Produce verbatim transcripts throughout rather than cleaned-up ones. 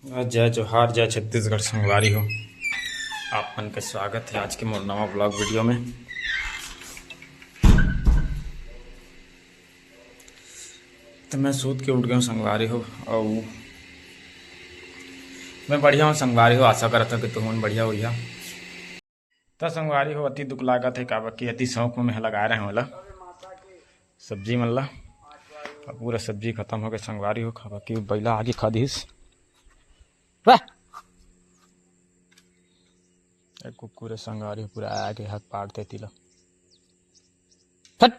जय जोहार, जय छत्तीसगढ़ संगवारी हो। आप मन के स्वागत हे आज के मोर नवा vlog video में। त मैं सूत के उठ गया हूँ संगवारी हो, अउ मैं बढ़िया हूँ संगवारी हो। आशा करत हूँ कि तुमन बढ़िया होइहा। त संगवारी हो, अति दुख लागत हे, काबर कि अति शौक में मैं लगाए रहे हूँ ओला, सब्जी मन ला। अब पूरा सब्जी खत्म हो गए संगवारी हो, काबर कि बैला आगे खा दिस। वाह! ए कुकुर हे संगवारी हो, पूरा आगे हाथ पाड़ देती ला। फट।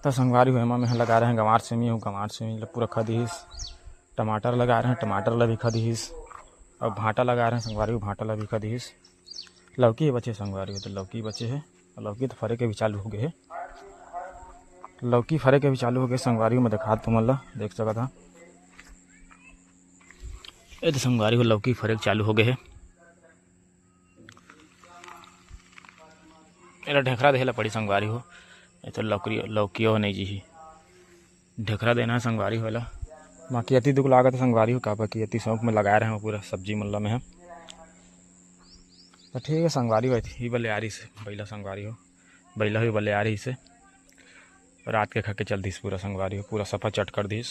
त संगवारी हो, एमा में लगा रहे हैं गंवार सेमी, हूँ गंवार सेमी ला पूरा खा दिस। टमाटर लगा रहे हैं, टमाटर ला भी खा दिस। अब भांटा लगा रहे हैं संगवारी हो, भांटा ला भी खा दिस। लौकी बचे संगवारी हो, त लौकी बचे हे। लौकी त फरे के भी चालू हो गए हे। लौकी फरे के भी चालू हो गए संगवारी हो, मैं दिखात तुमन ला, देख सकत हा। ए त संगवारी हो, लौकी फरे के चालू हो गए हे। एला ढेखरा देहे ला पड़ी संगवारी हो, ए तो लौकी, लौकियो नहीं जी, ढेखरा देना हे संगवारी हो एला। बाकी अति दुख लागत हे संगवारी हो, काबर कि अति शौक में लगाए रहे हूँ पूरा सब्जी मन ला मैं ह। त ठीक हे संगवारी हो, ई बले आ रही से बैला संगवारी हो, बैला ही बले आ रही से। रात के खा के चल दिस पूरा संगवारी हो, पूरा सफा चट कर दिस।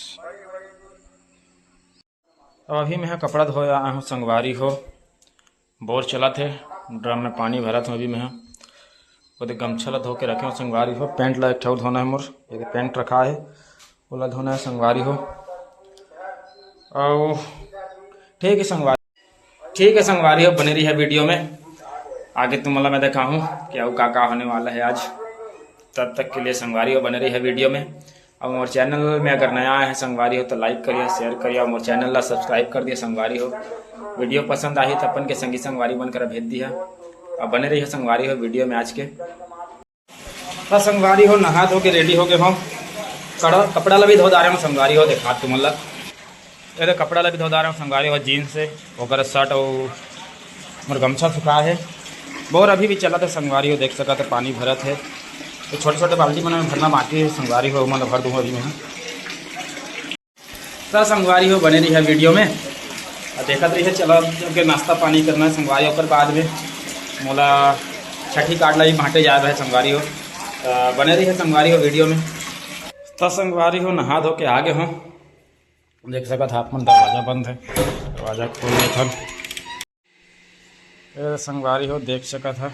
अब अभी मैं ह कपड़ा धोए आया हूँ संगवारी हो, बोर चलत हे, ड्रम में पानी भरत हूँ अभी मैं ह। ओदे गमछा ला धो के रखे हूँ संगवारी हो, पैंट ला एक ठो धोना हे मोर, एक पैंट रखा हे, ओला धोना हे संगवारी हो। अउ ठीक हे संगवारी, ठीक हे संगवारी हो, बने रहिहा video में, आगे तुमन ला मैं दिखाहूँ कि अउ का का होने वाला हे आज। तब तक के लिए संगवारी हो, बने रहिहा video में। अउ मोर channel में अगर नया आए हे संगवारी हो तो like करिहा, share करिहा, अउ मोर channel ला subscribe कर दिहा संगवारी हो। Video पसंद आही तो अपन के संगी संगवारी मन करा भेज दिहा। अब बने रहिहा संगवारी हो video में आज के। त संगवारी हो, नहा धो के ready हो गए हो। कड़ा-, कपड़ा ला भी धो डारे हो संगवारी हो, देखा तुमन ला। ये दे कपड़ा ला भी धो डारे हो संगवारी हो, jeans हे, ओकर shirt अउ मोर गमछा सुखा हे। बोर अभी भी चलत हे संगवारी हो, देख सकत हे पानी भरत हे। तो छोटे-छोटे बाल्टी मन में भरना बाकी हे संगवारी हो, ओमन ला भर दूंगा अभी मैं। त संगवारी हो, बने रहिहा video में अउ देखत रहिहा। चलो, क्योंकि नाश्ता पानी करना हे संगवारी, ओकर बाद में मोला छठी card ला भी बांटे जाए हे संगवारी हो। त बने रहिहा संगवारी हो video में। त संगवारी हो, नहा धो के आ गए हो, देख सकत हा आप मन, दरवाजा बंद हे, दरवाजा खोल देथन। ए संगवारी हो, देख सकत हा।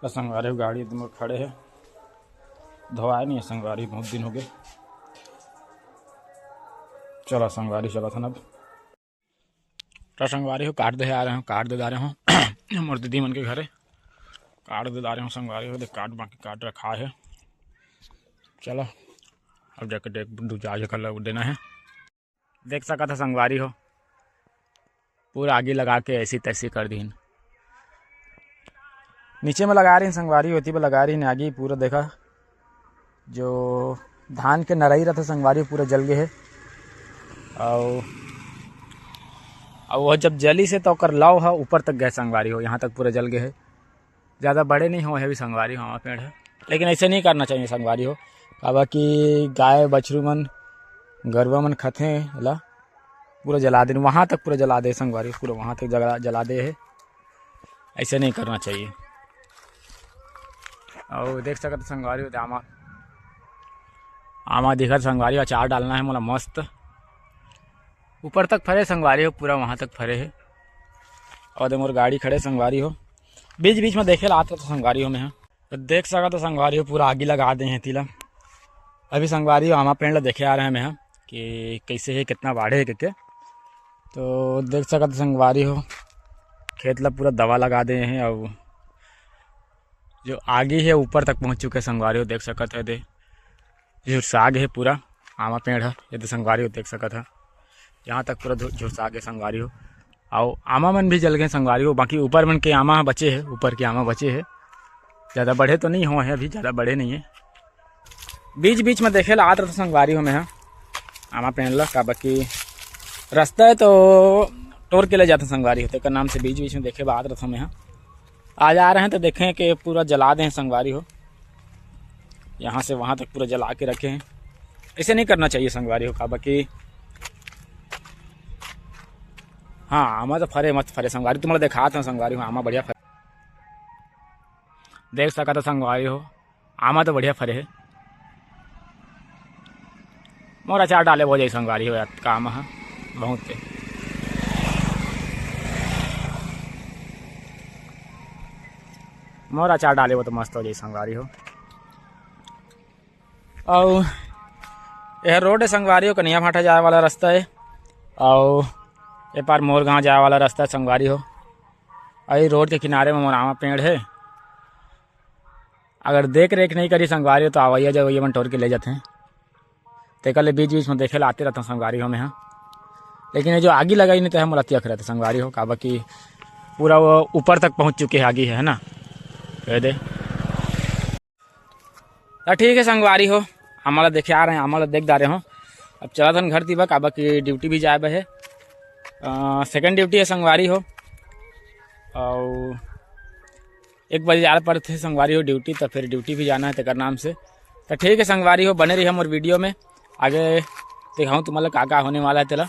त संगवारी हो, गाड़ी एकदम खड़े हे, धोवाए नहीं हे संगवारी, बहुत दिन हो गए। चलो संगवारी, चलत हन अब। त संगवारी हो, card दे आ रहे हो, card दे आ रहे हो मोर दीदी मन के घरे, card दे आ रहे हो संगवारी हो, देख card, बाकी card रखा हे। चलो, अब जाके देख, दू चार जगह लग देना हे। देख सकत हा संगवारी हो, पूरा आगी लगा के ऐसी तैसी कर दीन। नीचे में लगा रही संगवारी, होती पे लगा रही आगी, पूरा देखा जो धान के नरई रथे संगवारी पूरा जल गए हे। अउ, अउ वो जब जली से तो ओकर लौ ह ऊपर तक गए संगवारी हो, यहाँ तक पूरा जल गए हे। ज़्यादा बड़े नहीं हो हे अभी संगवारी हो, आमा पेड़ हे, लेकिन ऐसे नहीं करना चाहिए संगवारी हो, काबर कि गाय बछरू मन, गरुआ मन खाथे एला, पूरा जला दे, वहाँ तक पूरा जला दे संगवारी, पूरा वहाँ तक जला, जला दे हे। ऐसे नहीं करना चाहिए। अउ देख सकत संगवारी हो, आमा, आमा दिखत संगवारी हो, अचार डालना हे मोला मस्त। ऊपर तक फरे संगवारी हो, पूरा वहाँ तक फरे हे। अउ दे मोर गाड़ी खड़े संगवारी हो, बीच बीच में देखे ला आत रथे संगवारी हो मैं ह। तो देख सकत हो संगवारी हो, पूरा आगी लगा दे हे तिला। अभी संगवारी हो, आमा पेड़ ला देखे आ रहे हैं मैं ह कि कैसे हे, कितना बाढ़े हे करके। तो देख सकत हो संगवारी हो, खेत ला पूरा दवा लगा दे हे। अउ जो आगी हे ऊपर तक पहुँच चुके हे संगवारी हो, देख सकत हो दे झुरसा गे हे पूरा आमा पेड़ ह। ये दे संगवारी हो देख सकत ह, यहाँ तक पूरा झु-, झुरसा गे संगवारी हो। अउ आमा मन भी जल गए संगवारी हो, बाकी ऊपर मन के आमा बचे हे, ऊपर के आमा बचे हे। ज़्यादा बड़े तो नहीं होए हे, अभी ज़्यादा बड़े नहीं हे। बीच बीच में देखे ला आत रथे संगवारी हो मैं ह आमा पेड़ ला, काबर कि रास्ता हे तो टोर के ले जाते संगवारी हो, तेकर नाम से बीच बीच में देखे बात रखो मैं, हाँ। आ जा रहे हैं तो देखें कि पूरा जला दें संगवारी हो, यहाँ से वहाँ तक पूरा जला के रखे हैं। ऐसे नहीं करना चाहिए संगवारी हो, काबर कि हाँ, आमा तो फरे मत फरे संगवारी, तुम्हारा दिखाता हूँ संगवारी हो, आमा बढ़िया फरे। देख सकत हो संगवारी हो, आमा तो बढ़िया फरे हे। मोर अचार डाले हो जाई संगवारी हो यार, काम ह बहुत के। मोर अचार डाले हो तो मस्त हो जाई संगवारी हो। अउ यह रोड है संगवारी हो, कनिया भाटा जाए वाला रास्ता है। अउ ए पार मोर गांव जाए वाला रास्ता है संगवारी हो। अउ ये रोड के किनारे में मोर आमा पेड़ है। अगर देख रेख नहीं करी संगवारी हो तो आवैया जवैया मन टोर के ले जाते हैं। तेकर ले बीच बीच में देखे ला आते रहता हूँ संगवारी हो मैं, हाँ। लेकिन ये जो आगी लगाई नहीं तो है मोला तियक रहता संगवारी हो, काबर कि पूरा वो ऊपर तक पहुँच चुके है आगी है, है ना। ये दे। तो ठीक है संगवारी हो, आमा ला देखे आ रहे हैं, आमा ला देख डारे हो। अब चला थन घर तीबा, काबर कि ड्यूटी भी जाए बा है। सेकंड ड्यूटी है संगवारी हो। अउ एक बजे जाना पड़ते संगवारी हो ड्यूटी, तो फिर ड्यूटी भी जाना है तेकर नाम से। तो ठीक है संगवारी हो, बने रही हमर वीडियो में, आगे दिखाऊँ तुम्हारा का का होने वाला है तेला।